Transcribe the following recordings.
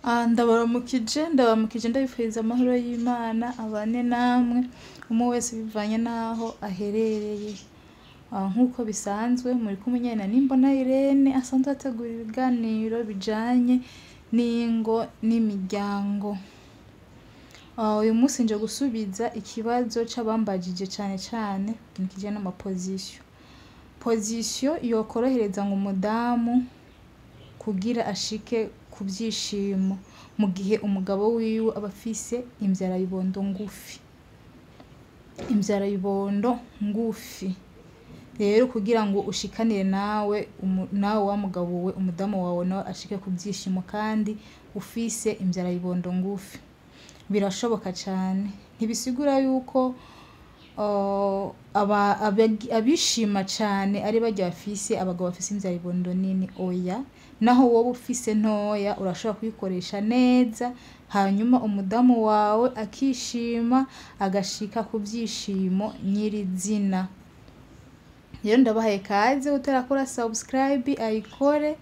Ndabaramukije, ndabaramukije, ndabifuriza amahoro y'Imana abane namwe, umwe wese bivanye n'aho aherereye. Nk'uko bisanzwe muri kumwe nyene na Nimbona Irene asanzwe ategura ibiganiro bijanye n'ingo n'imiryango. Uyu munsi nje gusubiza ikibazo c'abambajije cane cane ikintu kijanye n'ama position. Position yokorohereza ngo umudamu kugira ashike ku vyishimo mu gihe umugabo wiwe aba afise imvyarabibondo ngufi. Imvyarabibondo ngufi. Rero kugira ngo ushikanire nawe, nawe wa mugabo we, umudamu wawe nawe ashike ku vyishimo kandi ufise imvyarabibondo ngufi. Birashoboka cane. Ntibisigura yuko abishima cane ari barya bafise abagabo bafise imvyarabibondo nini, oya. Naho woba ufise ntoya urashobora kuyikoresha neza, hanyuma umudamu wawe akishima, agashika ku vyishimo nyirizina. Rero ndabahaye kaze, utarakora subscribe ayikore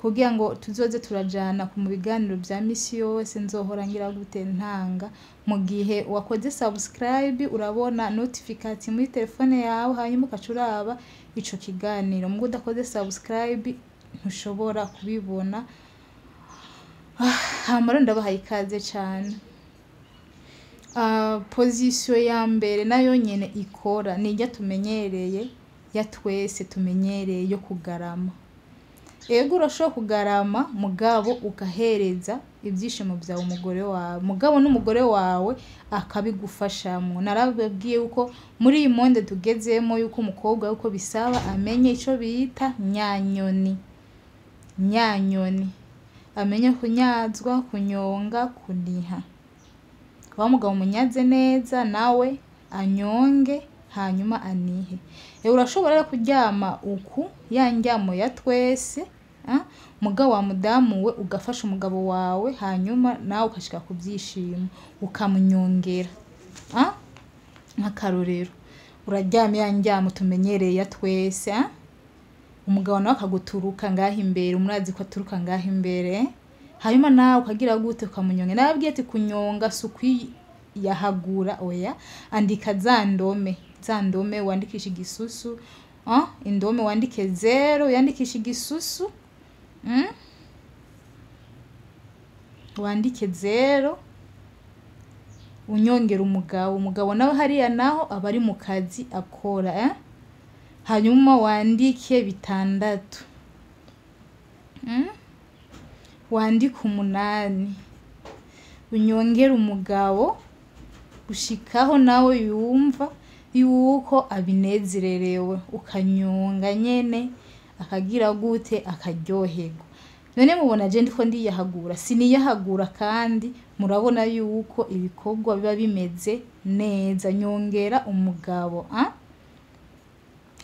kugira ngo tuzoze turajana mu biganiro vya misi yose nzohora ngira gute ntanga. Mu gihe wakoze subscribe urabona notification muri telefone yawe, hanyuma ugaca uraba ico kiganiro. Muga udakoze subscribe ntushobora kubibona. Hama rero ndabahaye ikaze cane. Position ya mbere nayo nyene ikora ni irya tumenyereye, ya twese tumenyereye yo kugarama. Ego urashobora kugarama mugabo ugahereza ivyishimo vyawe umugore wawe, mugabo n'umugore wawe akabigufashamwo. Narababwiye yuko muri iyi monde tugezemo yuko umukobwa yuko bisaba amenye ico bita nyanyoni. Nyanyoni. Amenye kunyazwa, kunyonga, kuniha. Wa mugabo umunyaze neza nawe anyonge hanyuma anihe. Urashobora rero kuryama uku ya ndyamo ya twese, mugabo wa mudamu we ugafasha umugabo wawe, hanyuma nawe ugashika ku vyishimo ukamunyongera. Nk'akarorero uraryama ya ndyamo tumenyereye ya twese, umugabo nawe akaguturuka ngaho imbere, murazi ko aturuka ngaho imbere, hanyuma nawe ukagira gute ukamunyongera. Narababwiye ati kunyonga si ukwiyahagura, oya, andika za ndome, za ndome wandikisha igisusu, indome wandike 0 yandikisha igisusu, wandike 0 unyongera umugabo, umugabo nawe hariya naho aba ari mu kazi akora, Hanyuma wandike 6, wandike 8, unyongere umugabo gushikaho nawe yumva yuko abinezererewe, ukanyonga nyene akagira gute akaryoherwa. None mubona je ndiko ndiyahagura, siniyahagura kandi murabona yuko ibikorwa biba bimeze neza. Nyongera umugabo,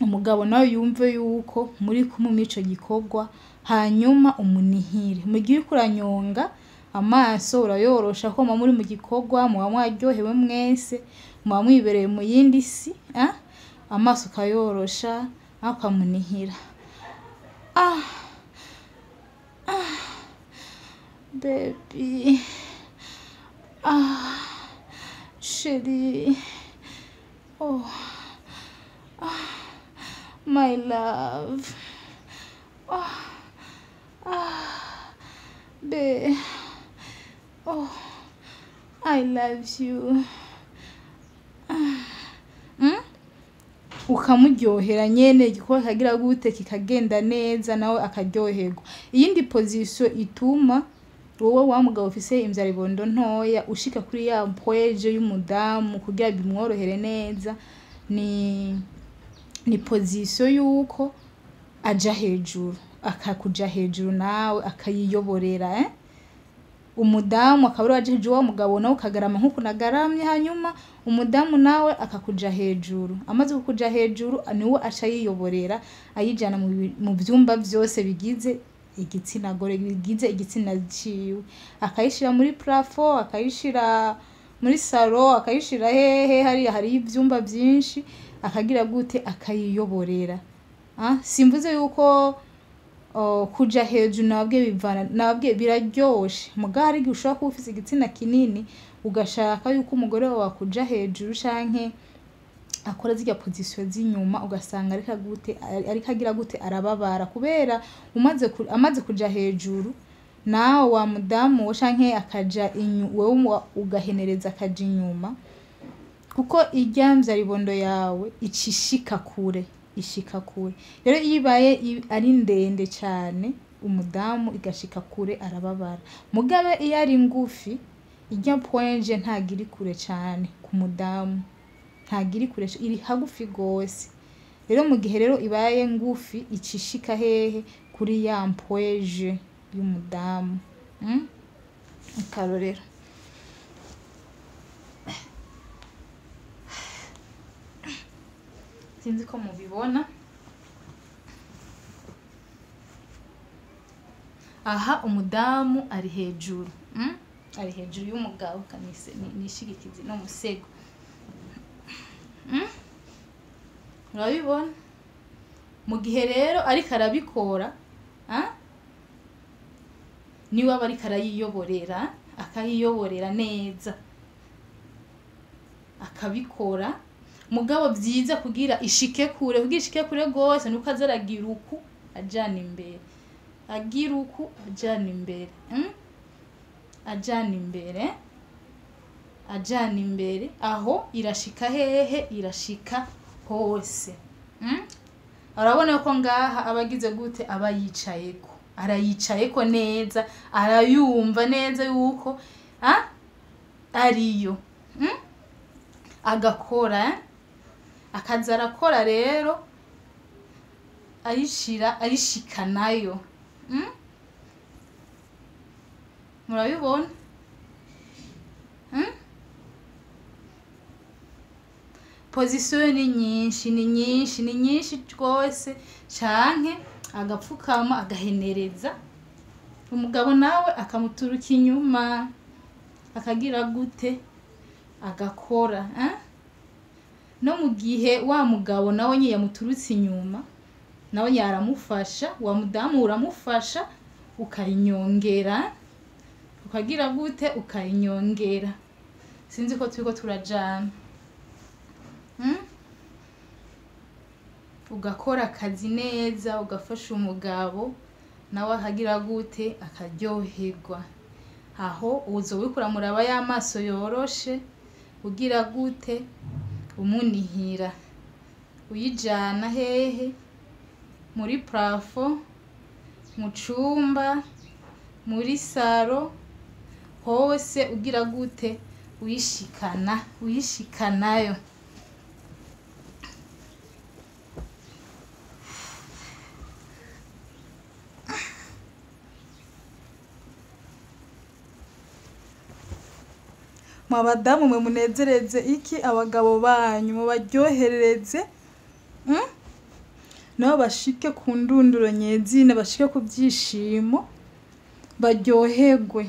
umugabo nawe yumve yuko muri kumwe muri ico gikorwa, hanyuma umunihire. Mu gihe uriko uranyonga amaso urayorosha ko muba muri mu gikorwa, muba mwaryohewe mwese, muba mwibereye mu yindi si, amaso ukayorosha ukamunihira. Baby, chérie, oh, my love, babe, oh, I love you. Ukamuryohera nyene, igikorwa kikagira gute kikagenda neza nawe akaryoherwa. Iyindi position ituma wowe wa mugabo ufise imvyaribondo ntoya ushika kuri ya pweje y'umudamu kugira bimworohere neza, ni position yuko aja hejuru, akakuja hejuru nawe akayiyoborera, Umudamu akaba ariwe aja hejuru, wa mugabo nawe ukagarama nkuko nagaramye, hanyuma umudamu nawe akakuja hejuru. Amaze kukuja hejuru niwe aca yiyoborera ayijana mu vyumba vyose bigize igitsina gore, bigize igitsina ciwe, akayishira muri plafond, akayishira muri salon, akayishira hehe, hariya hariyo ivyumba vyinshi, akagira gute akayiyoborera. Simvuze yuko Kuja hejuru nababwiye bivana, nababwiye biraryoshe, mugabo hari igihe ushobora kuba ufise igitsina kinini ugashaka yuko umugore wawe akuja hejuru canke akora zirya position z'inyuma, ugasanga ariko gute, ariko agira gute, arababara kubera amaze kuja hejuru nawe wa mudamu we canke akaja wewe ugahenereza akaja inyuma, kuko irya mvyaribondo yawe icishika kure, ishika kure. Rero iyo ibaye ari ndende cane umudamu igashika kure arababara, mugabe iyo ari ngufi irya poinje ntago iri kure cane ku mudamu, ntago iri kure, iri hagufi gose. Rero mu gihe rero ibaye ngufi icishika hehe? Kuri ya poinje y'umudamu. Akarorero sinzi ko mubibona aha, umudamu ari hejuru, ari hejuru y'umugabo, nishigikize no musego. Urabibona? Mu gihe rero ariko arabikora, niwe aba ariko arayiyoborera, akayiyoborera neza, akabikora. Mugabo vyiza kugira ishike kure, kugira ishike kure gose nuko aza aragira uku ajana imbere, agira uku ajana imbere, ajana imbere, ajana imbere, aho irashika hehe? Irashika hose. Urabona ko ngaha abagize gute? Aba yicayeko, arayicayeko neza, arayumva neza yuko ariyo. Agakora, akaza arakora rero arishira, arishikanayo. Murabibona? Position ni nyinshi, ni nyinshi, ni nyinshi rwose, canke agapfukama agahenereza umugabo nawe akamuturuka inyuma, akagira gute? Agakora. No mu gihe wa mugabo nawe nyine yamuturutse inyuma, nawe yaramufasha, wa mudamu uramufasha, ukayinyongera, ukagira gute? Ukayinyongera. Sinzi ko turiko turajana. Ugakora akazi neza, ugafasha umugabo nawe akagira gute? Akaryoherwa. Aho uzoba muraba y'amaso yoroshe, ugira gute? Umunihira, uyijana hehe? Muri plafond, mu cumba, muri saro, hose ugira gute? Uyishikana, uyishikanayo. Mwabadamu mwe munezereze iki abagabo banyu, mubaryoherereze, nabo bashike ku ndunduro nyezina, bashike ku byishimo, baryoherwe.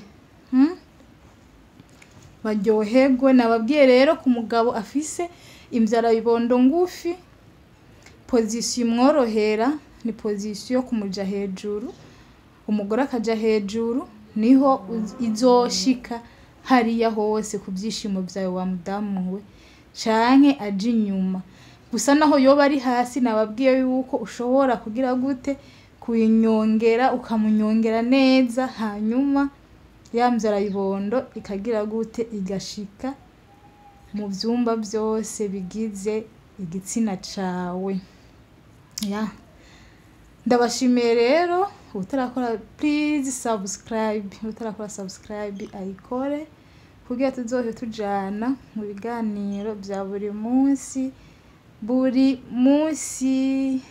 Baryoherwe. Nababwiye rero ku mugabo afise imvyarabibondo ngufi, position imworohera ni position yo kumuja hejuru, umugore akaja hejuru, niho izoshika hariya hose ku byishimo vyawe wa mudamu we, canke aje inyuma. Gusa naho yoba ari hasi, nababwiye yuko ushobora kugira gute? Kuyinyongera, ukamunyongera neza, hanyuma ya mvyarabibondo ikagira gute? Igashika mu vyumba vyose bigize igitsina cawe. Ya, ndabashimiye rero. Utarakora please subscribe, utarakora subscribe ayikore kugira tuzohe tujana mu biganiro vya buri munsi, buri munsi.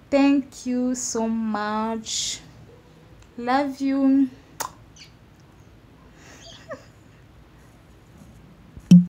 Thank you so much, love you.